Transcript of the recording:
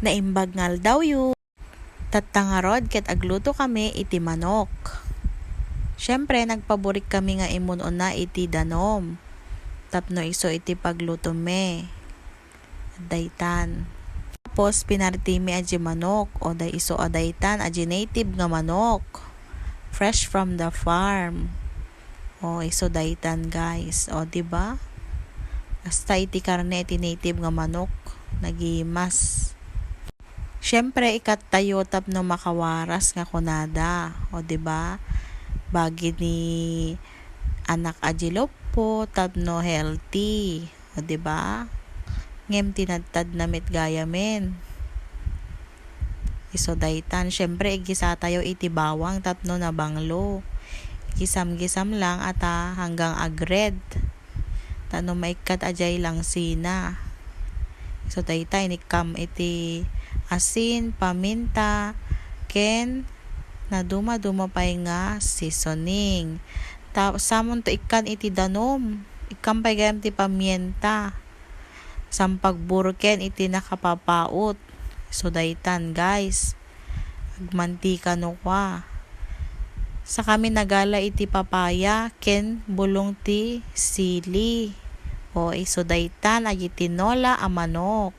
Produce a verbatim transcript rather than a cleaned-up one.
Naimbag nga aldawyo. Tatta ngarud ket agluto kami iti manok. Siyempre, nagpaborik kami nga imun-una iti danum. Tapno isu iti paglutomi. Daytan. Tapos, pinartimi a di manok, o day isu a daytan a di native nga manok. Fresh from the farm. O, isu daytan, guys. O, di ba? Basta iti karne iti native nga manok, nagimas. Siyempre, ikattayo tapno makawaras nga kunada. O, di ba? Bagi ni anak a di luppo, tapno healthy. O, di ba? Ngem tinadtadna met gayamen. Isu daytan, siyempre, igisatayo iti bawang tapno nabanglo. Gisam-gisam lang ata hanggang agred. Tapno maikkat a diay langsina. Isu dayta, inikkam iti asin, paminta, ken naduma-duma pay nga seasoning. Ta-, samonto ikkan iti danum. Ikkam pay gayam ti pamienta. Sampagburo ken iti nakapapaut. Isu daytan, guys. Agmantika no kua. Sakami nagala iti papaya ken bulong ti sili. O, isu daytan, agitinola a manok.